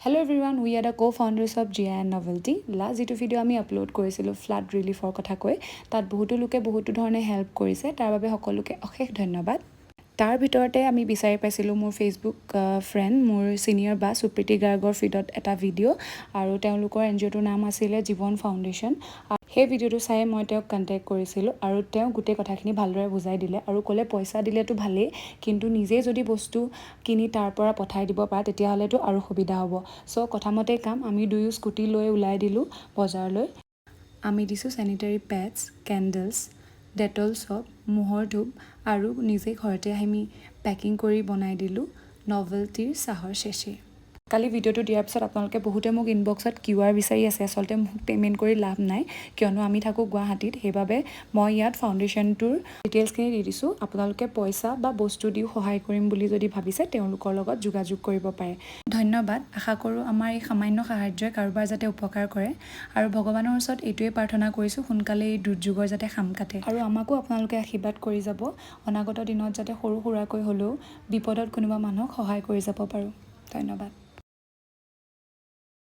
Hello everyone, we are the co founders of GIN Novelty. Last যিটো video' আমি upload কৰিছিলোঁ flood ৰিলিফৰ কথা কৈ, তাত বহুতো লোকে বহুতো ধৰণে হেল্প কৰিছে। তাৰ বাবে সকলোকে অশেষ ধন্যবাদ। তাৰ ভিতৰতে আমি বিচাৰি পাইছিলোঁ মোৰ ফেচবুক ফ্ৰেণ্ড, মোৰ ছিনিয়ৰ বা সুপ্ৰীতি গাৰ্গৰ ফিডত এটা ভিডিঅ' আৰু তেওঁলোকৰ এনজিঅ'টোৰ নাম আছিলে জীৱন ফাউণ্ডেশ্যন। সেই ভিডিঅ'টো চাই মই তেওঁক কণ্টেক্ট কৰিছিলোঁ আৰু তেওঁ গোটেই কথাখিনি ভালদৰে বুজাই দিলে আৰু ক'লে, পইচা দিলেতো ভালেই, কিন্তু নিজেই যদি বস্তু কিনি তাৰ পৰা পঠাই দিব পাৰা, তেতিয়াহ'লেতো আৰু সুবিধা হ'ব। চ' কথামতে কাম, আমি দুয়ো স্কুটি লৈ ওলাই দিলোঁ বজাৰলৈ। আমি দিছোঁ চেনিটেৰী পেডছ, কেণ্ডেলছ, ডেটল চপ, ম'হৰ ধূপ আৰু নিজে ঘৰতে আমি পেকিং কৰি বনাই দিলোঁ নভেল্টিৰ চাহৰ চেচে। কালি ভিডিঅ'টো দিয়াৰ পিছত আপোনালোকে বহুতে মোক ইনবক্সত কিউআৰ বিচাৰি আছে। আচলতে মোক পে'মেণ্ট কৰি লাভ নাই, কিয়নো আমি থাকোঁ গুৱাহাটীত। সেইবাবে মই ইয়াত ফাউণ্ডেশ্যনটোৰ ডিটেইলছখিনি দি দিছোঁ। আপোনালোকে পইচা বা বস্তু দিও সহায় কৰিম বুলি যদি ভাবিছে, তেওঁলোকৰ লগত যোগাযোগ কৰিব পাৰে। ধন্যবাদ। আশা কৰোঁ আমাৰ এই সামান্য সাহাৰ্যই কাৰোবাৰ যাতে উপকাৰ কৰে আৰু ভগৱানৰ ওচৰত এইটোৱে প্ৰাৰ্থনা কৰিছোঁ, সোনকালে এই দুৰ্যোগৰ যাতে শাম কাটে আৰু আমাকো আপোনালোকে আশীৰ্বাদ কৰি যাব, অনাগত দিনত যাতে সৰু সুৰাকৈ হ'লেও বিপদত কোনোবা মানুহক সহায় কৰি যাব পাৰোঁ। ধন্যবাদ।